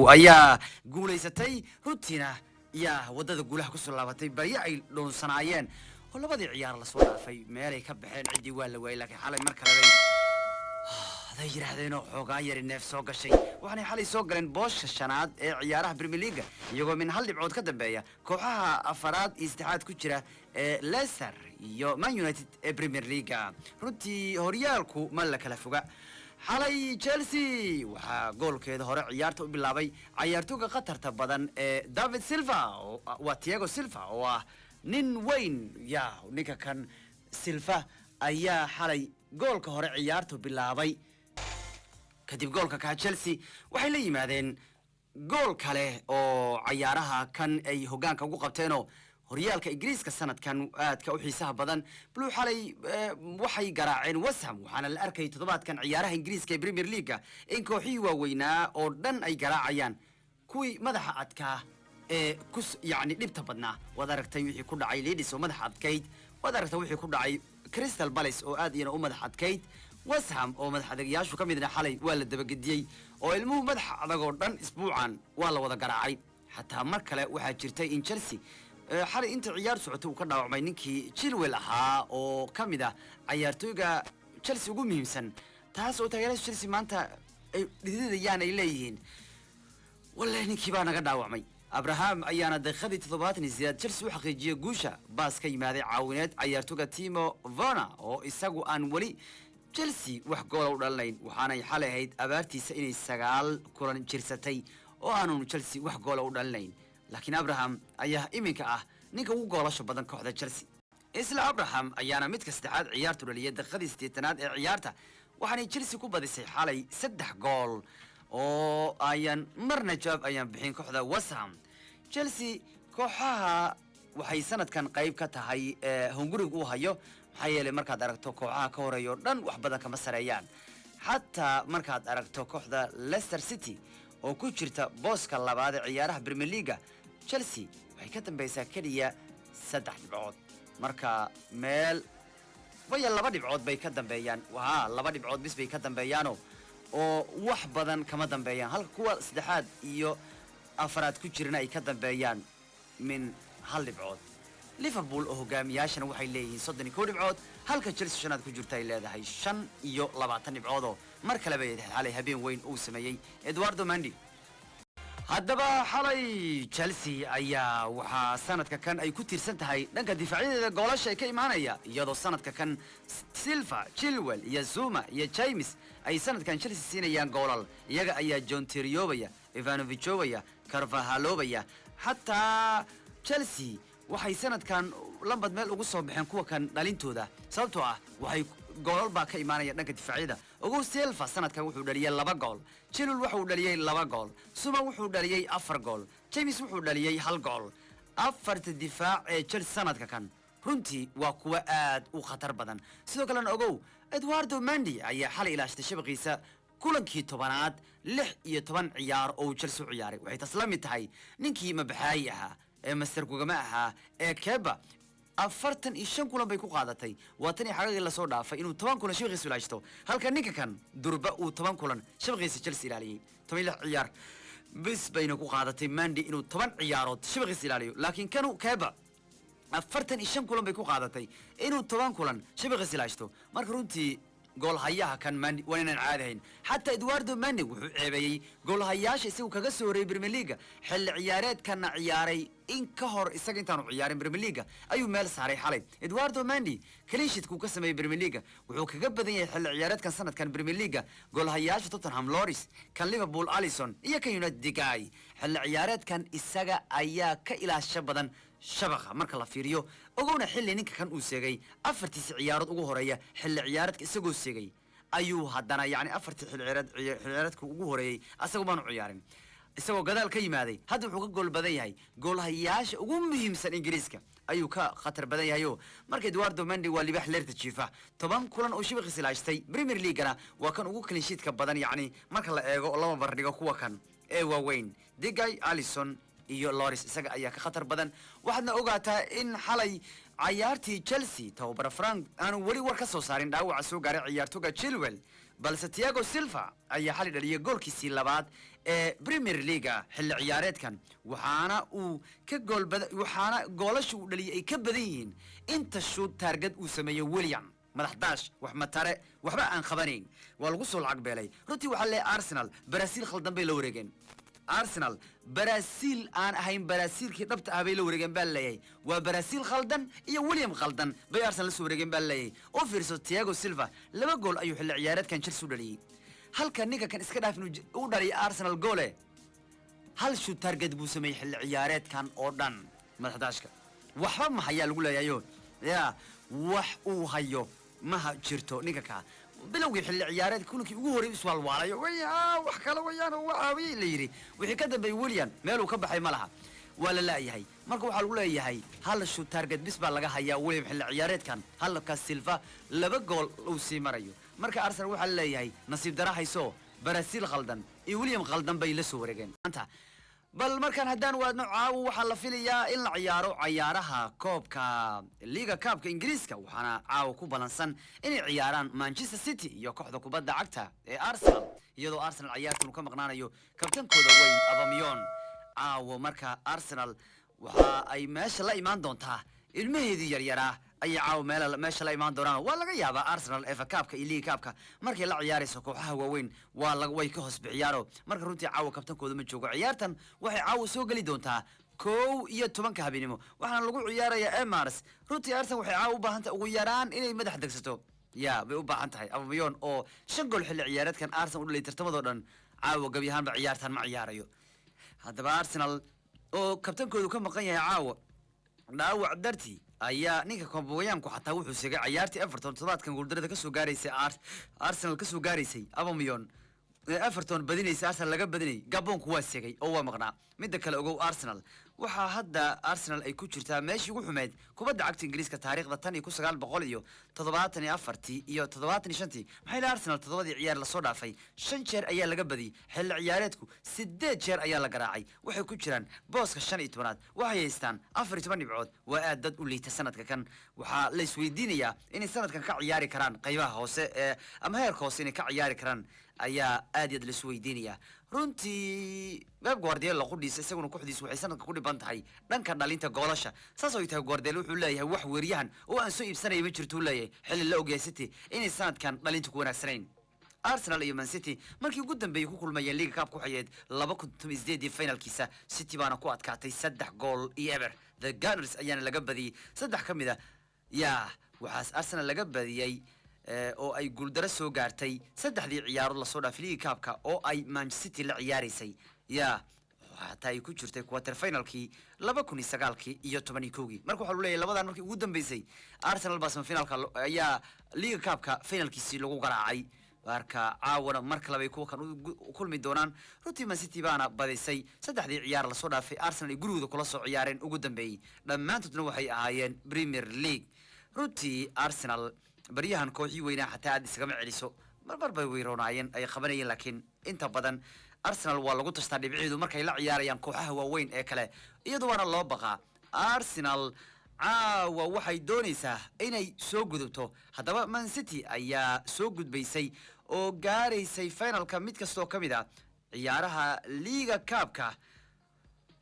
Ayaa guulaysatay runtiina, yaa waddada guulaha kusoo laabatay. Baryo ay dhoonsanaayeen oo labadii ciyaar lasoo dhaafay meelay ka baxeen ciddii waa la waayay, laakiin xalay mar kale bay haday yidhaahdeenoo xoogaa yari neef soo gashay. Waxaanay xalay soo galeen boosha shanaad ee ciyaaraha Premier League, iyagoo min hal dhibcood ka dambeeya kooxaha afaraad iyo saddexaad ku jira ee Leicester iyo Man United ee Premier League. Runtii horyaalku ma la kala foga. Xalay Chelsea waxaa goolkeeda hore ciyaarta u bilaabay cayaartooga khatarta badan ee David Silva, waa Thiago Silva oo ah nin weyn. Ya ninka kan Silva ayaa xalay goolka hore ciyaartu bilaabay. Kadib goolka kaa, Chelsea waxay la yimaadeen gool kale oo cayaaraha kan ay hoggaanka ugu qabteenoo horyaalka Ingiriiska sanadkan aadka u xiisaha badan. Blue xalay waxay garaaceen West Ham, waxaana la arkayay toddobaadkan ciyaaraha Ingiriiska ee Premier League in kooxihii waaweynaa oo dhan ay garaacayaan kuwii madaxa adkaa ee kus yacni dhibta badnaa. Waad aragtay wixii ku dhacay Leeds oo madaxa adkayd, waad aragtay wixii ku dhacay Crystal Palace oo aad iyana u madax adkayd. West Ham oo madax adagyaashu ka midna xalay waa la dabagediyey, oo ilmuhu madaxa adag oo dhan isbuucan waa la wada garaacay. Xataa mar kale waxaa jirtay in Chelsea xalay inta ciyaar socotay uu ka dhaawacmay ninkii Chilwell ahaa oo ka mid ah cayaartooyga Chelsea ugu muhiimsan, taas oo taageerada Chelsea maanta ay dhididayaan, ay leeyihiin: "Wallahi ninkii baa naga dhaawacmay." Abraham ayaana daqiiqadii 78aad Chelsea u xaqiijiyey guusha, baas ka yimaaday caawineed cayaartooga Timo Werner oo isagu aan weli Chelsea wax goola u dhalinayn. Waxaanay xalay ahayd abaartiisa inay 9 kulan jirsatay oo aanun Chelsea wax goola u dhalinayn, laakiin Abraham ayaa iminka ah ninka ugu goolasha badan kooxda Chelsea. Isla Abraham ayaana midka saddexaad ciyaartu dhaliyay daqiiqadii 80aad ee ciyaarta, waxaanay Chelsea ku badisay xalay 3 gool oo ayaan marna jawaab ayaan bixin kooxda West Ham. Chelsea kooxaha waxay sanadkan qayb ka tahay ee hunguriga uu hayo, maxaa yeelay markaad aragto kooxaha ka horeeya oo dhan wax badan kama sareeyaan. Xataa markaad aragto kooxda Leicester City oo ku jirta booska labaad ee ciyaaraha Premier League, Chelsea waxay ka dambeysaa keliya 3 dhibcood. Marka meel waya 2 dhibcood bay ka dambeeyaan, waa 2 dhibcood bis bay ka dambeeyaano oo wax badan kama dambeeyaan, halka kuwa saddexaad iyo afaraad ku jirana ay ka dambeeyaan min 1 dhibcood. Liverpool oo hogaamiyaashana waxay leeyihiin 31 dhibcood, halka Chelsea shanaad ku jirta ay leedahay 25 dhibcoodoo mar kale bay xalay habeen weyn uu sameeyey Edouard Mendy. Haddaba xalay Chelsea ayaa waxaa sanadka kan ay ku tiirsan tahay dhanka difacyadeeda goolasha ay ka imaanaya, iyadoo sanadka kan Silva, Chilwell iyo Zuma iyo James ay sanadkan Chelsea siinayaan goolal. Iyaga ayaa John Terryobaya, Ivanovichobaya, Carvajalobaya. Xataa Chelsea waxay sanadkan lambad meel ugu soo baxeen kuwa kan dhalintooda, sababtoo ah waxay goolal baa ka imaanaya dhanka difaacyada. Ogow, Silva sanadkan wuxuu dhaliyey 2 gool, Chilwell wuxuu dhaliyey 2 gool, Zuma wuxuu dhaliyey 4 gool, James wuxuu dhaliyey 1 gool. Afarta difaac ee Chelsea sanadka kan runtii waa kuwa aad u khatar badan. Sidoo kalena ogow, Edouard Mendy ayaa xalay ilaashtay shabaqiisa kulankii 10aad 16 ciyaar oo uu Chelsea u ciyaaray. Waxay taas la mid tahay ninkii mabaxaayi ahaa ee master kugama ahaa ee Kepa, 45 kulan bay ku qaadatay, waa tan iyo xagagii lasoo dhaafay, inuu 10 kulan shabaqiisa ilaashto, halka ninka kan durba uu 10 kulan shabaqiisa Chelsea ilaaliyey. 16 ciyaar bis bayna ku qaadatay Mendy inuu 10 ciyaarood shabaqiisa ilaaliyo, laakiin kanu Kepa 45 kulan bay ku qaadatay inuu 10 kulan shabaqiisa ilaashto. Marka runtii goolhayaha kan Mendy waa inaan caadi ahayn. Xataa Edouard Mendy wuxuu ceebeeyey goolhayaasha isagu kaga soo horreeyey Premier League, xilli ciyaareedkana ciyaaray in ka hor isaga intaanu ciyaarin Premier League ayuu meel saaray. Xalay Edouard Mendy clean sheetkuu ka sameeyey Premier League wuxuu kaga badan yahay xilli ciyaareedkan sanadkan Premier League goolhayaasha Tottenham Lloris, kan Liverpool Alisson iyo kan United De Gea. Xilli ciyaareedkan isaga ayaa ka ilaasho badan shabaqa marka la fiiriyo. Ogowna, xilli ninka kan uu seegay afartiisa ciyaarood ugu horeeya xilli ciyaareedka isagoo seegay ayuu haddana, yacni afartii xilli ciyaareed, xilli ciyaareedka ugu horeeyey asagu baanu ciyaarin, isagoo gadaal ka yimaaday, hadda wuxuu ka gool badan yahay goolhayaasha ugu muhiimsan Ingiriiska ayuu ka khatar badan yahay. O marka Edouard Mendy waa libaax leerta jiifa, 10 kulan oo shabaqiisa ilaashtay. Premier Leaguena waa kan ugu clean sheetka badan, yacni marka la eego oo lama bardhigo kuwa kan ee waaweyn, De Gea, Alisson iyo Lloris, isaga ayaa ka khatar badan. Waxaadna ogaataa in xalay Cayaartii Chelsea, tababara Frank aanu weli war ka soo saarin dhaawaca soo gaaray ciyaartoga Chilwell, balse Thiago Silva ayaa xali dhaliyay goolkiisii labaad ee Premier League-ga xilli ciyaareedkan, waxaana uu ka gool bada, waxaana goolasha uu dhaliyay ay ka badan yihiin inta shoot target uu sameeyey. William madax daash, wax matare, waxba aan qabanayn, waa lagu soo lacag beelay. Runtii waxaa leeyahay Arsenal Brazil khaldan bay la wareegeen. Arsenal Brazil aan ahayn, Brazilkii dhabta ah bay la wareegeen baa leeyahay. Waa Brazil khaldan iyo William khaldan bay Arsenal la soo wareegeen baa leeyahay. Oo fiirso, Thiago Silva laba gool ayuu xilli ciyaareedkan Chelsea u dhaliyey, halka ninka kan iska dhaaf inuu u dhaliyay Arsenal goole, hal shoot target buu sameeyey xilli ciyaareedkan oo dhan. Madaxdaashka waxba ma hayaa lagu leeyahayo, ya wax uu hayo maha jirto. Ninka kaa bilowgii xilli ciyaareed kulankii ugu horreeyay iswaalwaalayo waya, wax kale wayaan oo caawiyey la yidhi. Wixii ka dambeeyey William meeluu ka baxay ma laha, waa la la'yahay. Marka waxaa lagu leeyahay hal shoot target bis baa laga hayaa William xilli ciyaareedkan, halka Silva laba gool uu sii marayo. Marka Arsenal waxaa la leeyahay nasiib dara hayso, Brazil khaldan iyo William khaldan bay la soo wareegeen maanta. Bal markaan haddaan waadno, caawo waxaa la filayaa in la ciyaaro cayaaraha koobka Liiga Kaabka Ingiriiska, waxaana caawa ku balansan inay ciyaaraan Manchester City iyo kooxda kubadda cagta ee Arsenal, iyadoo Arsenal ciyaartan uu ka maqnaanayo kabtankooda weyn Aubameyang caawo. Marka Arsenal waxa ay meesha la imaan doontaa ilmaheedii yaryaraa ayay caawa meel meesha la imaan doonaan. Waa laga yaabaa Arsenal FA Cup-ka iyo League Cup-ka markay la ciyaarayso kooxaha waaweyn waa way ka hoos bixiyaano. Marka runtii caawa kabtankooda ma joogo. Ciyaartan waxay caawa soo geli doontaa 11-ka habeenimo, waxaana lagu ciyaarayaa Emirates. Runtii Arsenal waxay caawa u baahan tahay ugu yaraan inay madax degsato, ya bay u baahan tahay. Aubameyang oo shan gool xilli ciyaareedkan Arsenal u dhalay tartamadoo dhan, caawa gebi ahaanba ciyaartan ma ciyaarayo. Haddaba Arsenal oo kabtankoodu ka maqan yahay caawa dhaawac dartii ayaa ninka komboyaanku xataa wuxuu segay ciyaartii Everton toddobaadkan, guuldarada kasoo gaaraysay Arsenal kasoo gaaraysay. Aubameyang ee Everton badinaysay, Arsenal laga badinayay, Gaboonku waa segay oo waa maqnaa. Midda kale ogow, Arsenal waxaa hadda Arsenal ay ku jirtaa meeshii ugu xumeyd kubadda cagta Ingiriiska taariikhda tan iyo 1974-tii iyo 75-tii. Maxay la Arsenal toddobadii ciyaar lasoo dhaafay shan jeer ayaa laga badiyey, xilli ciyaareedku sideed jeer ayaa la garaacay. Waxay ku jiraan booska 15-aad, waxay haystaan 14 dhibcood. Waa aad dad u liita sanadka kan. Waxaa la isweydiinayaa inay sanadkan ka ciyaari karaan qaybaha hoose ee ama heerka hoose inay ka ciyaari karaan ayaa aad iyo aad laisu weydiinayaa. Runtii Pep Guardiola qudhiisa isaguna kooxdiisu waxay sanadka ku dhiban tahay dhanka dhalinta goolasha. Saas oo ay tahay, Guardiola wuxuu leeyahay wax weeryahan oo aan soo iibsanaya ma jirto, uu leeyahay, xilli la ogyahay City inay sanadkan dhalinta ku wanaagsanayn. Arsenal iyo Man City markii ugu dambeeyey ku kulmayeen Liiga Cup ku xayeed 2018-dii finalkiisa, City baana ku adkaatay 3 gool iyo eber. The Gunners ayaana laga badiyey saddex ka mid a. Yaa waxaas Arsenal laga badiyey oo ay guuldaro soo gaartay saddexdii ciyaarood lasoo dhaafay Liiga Cup-ka oo ay Manchester City la ciyaaraysay, yaa xataa ay ku jirtay quarter finalkii 2009-kii iyo 11-kii. Marka waxaa lagu leeyahay labadan markii ugu dambeysay Arsenal baa semifinalka ayaa Liiga Cup-ka finalkiisii lagu garaacay. Marka caawana mar kale bay kuwa kan u kulmi doonaan. Runtii Man City baana badisay saddexdii ciyaar lasoo dhaafay Arsenal ay gurigooda kula soo ciyaareen ugu dambeeyey, dhammaantoodna waxay ahaayeen Premier League. Runtii Arsenal baryahan kooxii weynaa xataa aad isagama celiso, marmar bay weyroonaayeen ay qabanayeen, laakiin inta badan Arsenal waa lagu tashtaa dhibciidu markay la ciyaarayaan kooxaha waaweyn ee kale, iyadoo waana loo baqaa. Arsenal caawa waxay doonaysaa inay soo gudubto. Haddaba Man City ayaa soo gudbaysay oo gaaraysay finalka mid kastoo ka mid ah ciyaaraha Liiga Cup-ka,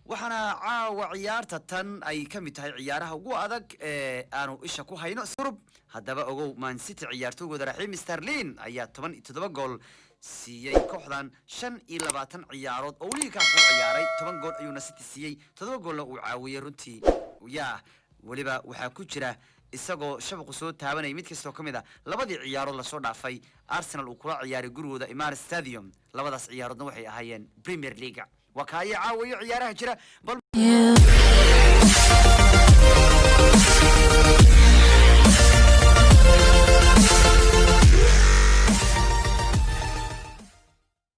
waxaana caawa ciyaarta tan ay ka mid tahay ciyaaraha ugu adag ee aanu isha ku hayno Yurub. Haddaba ogow, Man City ciyaartoygooda Raheem Sterling ayaa 17 gool siiyey kooxdan 25 ciyaarood oo Liiga Cup-ka u ciyaaray. 10 gool ayuuna City siiyey, 7 goolna uu caawiyey. Runtii yaa weliba waxaa ku jira isagoo shabaqu soo taabanayay mid kastoo ka mid a labadii ciyaarood lasoo dhaafay Arsenal uu kula ciyaaray gurigooda Emirates Stadium. Labadaas ciyaaroodna waxay ahaayeen Premier League. Waa kaayo caawayo ciyaaraha jira. Bal